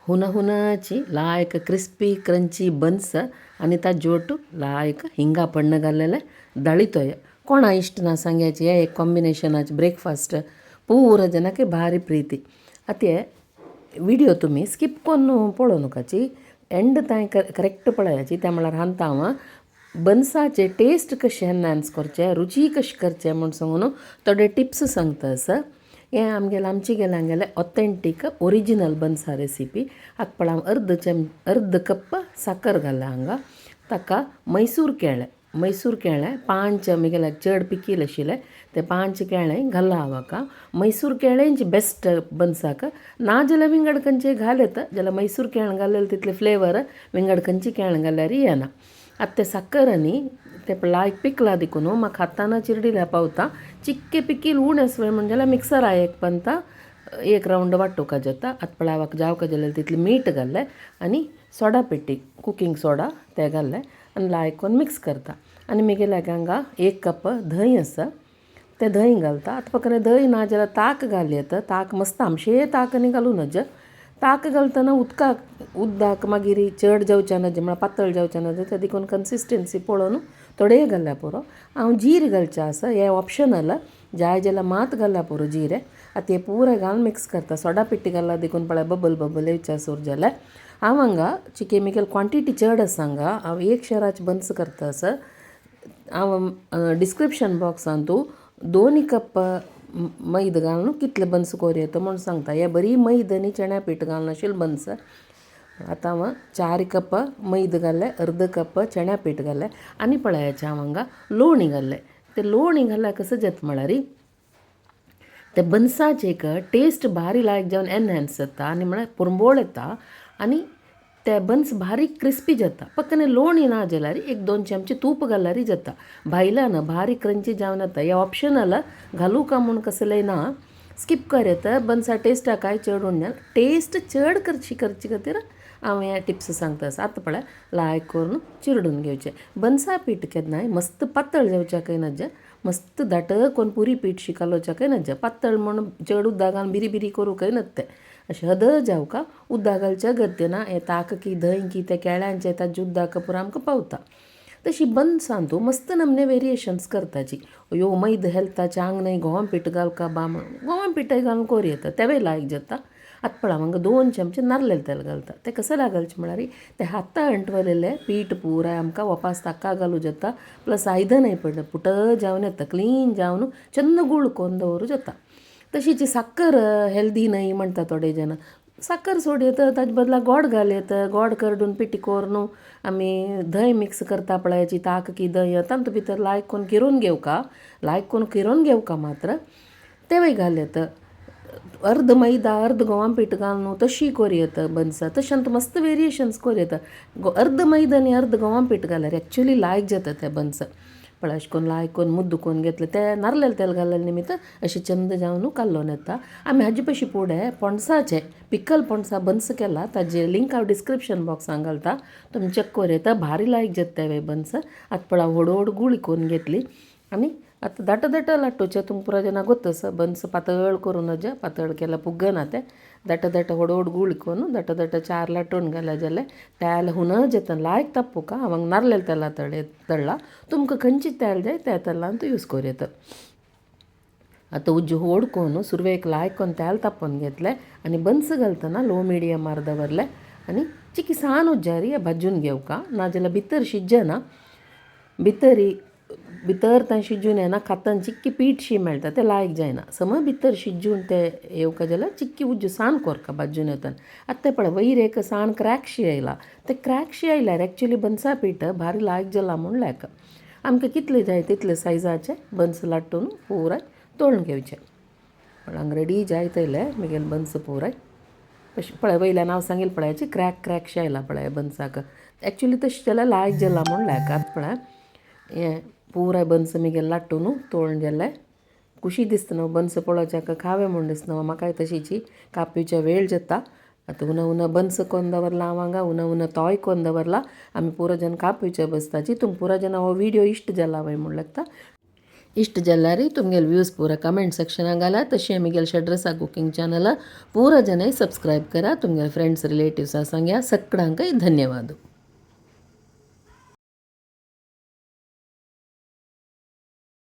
हुनहुनाची लायक crispy crunchy buns आनी ताजोटू लायक हिंगा पण्ण घाल्लेले दळितोय कोणा इश्ट ना सांग्याची हे एक कॉम्बिनेशनाचे ब्रेकफास्ट पूरा जनाके भारी प्रीती. आतां विडियो तुमी स्किप करून पळोवं नकाची, एंड तांय करेक्ट पळयाची. त्या म्हळ्यार हांता हांव बन्साचे टेस्ट कशें एनहान्स करचें, रुची कशें करचें म्हूण सांगून थोडे टिप्स सांगता आसा. हें आमगेलें आमचे गेले आमगेलें ऑथेंटीक ओरिजिनल बन्सा रेसिपी. हाका पळय हांव अर्द कप साकर घाला हांगा. ताका मैसूर केळें, मैसूर केळें 5 आमगेले चड पिकील आशिल्लें ते 5 केळें घाला हांव हाका. मैसूर केळेंच बेस्ट बन्साक, ना जाल्यार विंगड खंयचे घाल येता, जाल्यार मैसूर केळें घालें तितलें फ्लेवर विंगड खंयचे केळें घाल्यार येना. आतां तें साकर आनी तें लायक पिकला देखून म्हाका हातान चिरडिल्या पावता. चिक्के पिकील उणें आसवय म्हण जाल्यार मिक्सर एक पंता एक रावंड वांटूंक जाता. आतां पळय हांव जावका जाल्यार तितलें मीठ घालें आनी सोडा पेटी कुकींग सोडा तें घालें आनी लायक करून मिक्स करता. आनी म्हगेल्या हांगा 1 कप धंय आसा तें धंय घालता. आतां पकरे धंय ना जाल्यार ताक घाल येता. ताक मस्त आमशे ताक आनी घालूं नज. ताक घालतना उदकाक उद्दाक मागीर चड जावचें नज, म्हळ्यार पातळ जावचें नज, तें देखून कन्सिस्टन्सी पळोवन थोडें घाल्यार पुरो. हांव जीर घालचें आसा, हें ऑप्शनल, जाय जाल्यार मात घाल्यार पुरो जिरें. आतां हें पुराय घालून मिक्स करता. सोडा पिट्टी घाला देखून पळय बबल बबल येवचें आसूर जाल्यार हांव हांगा चिके म्हगेले क्वॉन्टिटी चड आसा हांगा. हांव 1 शेराचे बन्स करता आसा. हांव डिस्क्रिप्शन बॉक्सान तूं 2 कप मैद घालून कितले बन्स कोर येता म्हूण सांगता. हे बरी मैद आनी चण्या पीठ घालून आशिल्ले बन्स. आतां हांव 4 कप मैद घालें, अर्द कप चण्या पीठ घालें आनी पळयाचें हांव हांगा लोणी घालें. ते लोणी घाल्यार कसो जाता म्हळ्यार ते बन्साचे एक टेस्ट भारी लायक जावन एनहेन्स जाता आनी म्हळ्यार पुरंबोळ येता आनी ते बन्स बारीक क्रिस्पी जाता. पक्कने लोणी ना जाल्यार 1-2 चमचे तूप घाल्यार जाता. भायल्यान बारीक क्रंची जावन येता. हें ऑप्शनल, घालूं का म्हूण कसलें ना, स्कीप कर येता. बन्सा टेस्टाक कांय चड उण्णा, टेस्ट चड करची करचे खातीर हांव हे टिप्स सांगता आसा. आतां पळय लायक करून चिरडून घेवचें. बन्सा पीठ केन्नाय मस्त पातळ जावच्या काय नज, मस्त दाट कोन पुरी पीठ शिकालोच्या काय नज, पातळ म्हूण चड उदक घालून बिरी बिरी करूं काय नत. तें अशें हद जावका उदक घालच्या गरजे ना. हें ताक की धंय की तें केळ्यांचें ताजें उदक पुरो आमकां पावता. तशी बन्सान तूं मस्त नमने वेरिएशन्स करताची. यो मैद हेल्थाचे आंग न्हय गोवा पीठ घालका बा म्हण गोवा पीठय घालून कोर येता, तेंवूय लायक जाता. आतां पळय हांव हांगा 2 चमचे नारलें तेल घालता. तें कसो घालचें म्हळ्यार तें हाता अंटवलेलें पीठ पुराय आमकां वपास ताका घालूं जाता, प्लस आयदनाय पडटा पुट जावन येता, क्लीन जावन चंद गूळ कोन्न दवरूं जाता. तशीच साकर हेल्दी न्हय म्हणटा थोडे जाण, साकर सोड येता, ताजे बदला गोड घाल येता. गोड करडून पिठी करून आमी धंय मिक्स करता पळयाची ताक की धंय तातूंत भितर लायक करून किरोवन घेवका, लायक करून किरोवन घेवका मात्र तेंवूय घाल येता. अर्द मैदा अर्द गोवा पीठ घालून तशी कोर येता बन्सां. तशें मस्त वेरिएशन्स कोर येता. अर्द मैदा आनी अर्द गोवा पीठ घाल्यार एक्चुली लायक जाता ते बन्सां. पळय अशें करून लायक करून मुद्द करून घेतलें, तें नारलें तेल घाल्लें निमित्त अशें चंद जावन कालोवन येता. आमी हाजे पशी फुडें पणसाचें पिकल पणसा बन्स केला, ताजे लिंक हांव डिस्क्रिप्शन बॉक्सान घालता, तुमी चॅक करूं येता. भारी लायक जाता तें बन्स. आतां पळय हांव व्हड व्हड गुळी करून घेतली आनी आतां दाट दाट लाटूचें तुमकां पुरो जेन्ना गोत्त आसा. बन्स पातळ करूं नज, पातळ केल्यार पुगना तें. दाट दाट व्हड व्हड गुळी करून दाट दाट 4 लाटून घाल्या जाल्यार तेल हुन जाता, लायक तापूका. हांव नारलें तेला तळ्ळा, तुमकां खंयचें तेल जाय त्या तेलान तूं यूज करूं येता. आतां उज्जो व्हड करून सुरवेक लायक करून तेल तापोवन घेतलें आनी बन्स घालतना लो मिडियमार दवरलें आनी चिकी सान उज्जारी भाजून घेवका, नाजाल्यार भितर शिजना, भितर तें शिजून येना, खातान चिक्की पीठ शी मेळटा तें लायक जायना. समज भितर शिजून तें येवका जाल्यार चिक्की उज्जो सान कोरका भाजून येतना. आतां तें पळय वयर एक सान क्रॅक शी आयला, तें क्रॅक शी आयल्यार एक्चुली बन्सा पीठ भारी लायक जाला म्हूण लायक. आमकां कितले जाय तितले सायजाचे बन्स लाटून पुराय तोळून घेवचें. हांगा रेडी जायत येयले म्हगेले बन्स पुराय. अशें पळय वयल्यान हांव सांगील पळयाची क्रॅक क्रॅक शे आयला पळय बन्साक, एक्चुली तशें जाल्यार लायक जाला म्हूण लायक. आतां पळय हें पुराय बन्स म्हगेले लाटून तोळून जालें. खुशी दिसता न्हू बन्स पळोवच्याक खावे म्हूण दिसता न्हू. म्हाकाय तशीची कापिच्या वेळ जाता. आतां उना उना बन्स कोन्न दवरला हांव हांगा, उना उना तोय कोन्न दवरला. आमी पुरो जन कापिच्या बसताची. तुमकां पुरो जन हो विडियो इश्ट जाला वय म्हूण लागता. इष्ट जल्लारी तुमगेल व्यूज पूरा कमेंट सेक्शन घाला. तशी आमगेल षड्रसा कुकिंग चॅनल पूरा जन सब्सक्राइब करा. तुमगेल फ्रेंड्स रिलेटिव्स सांग्या. सगळ्यांकय धन्यवाद.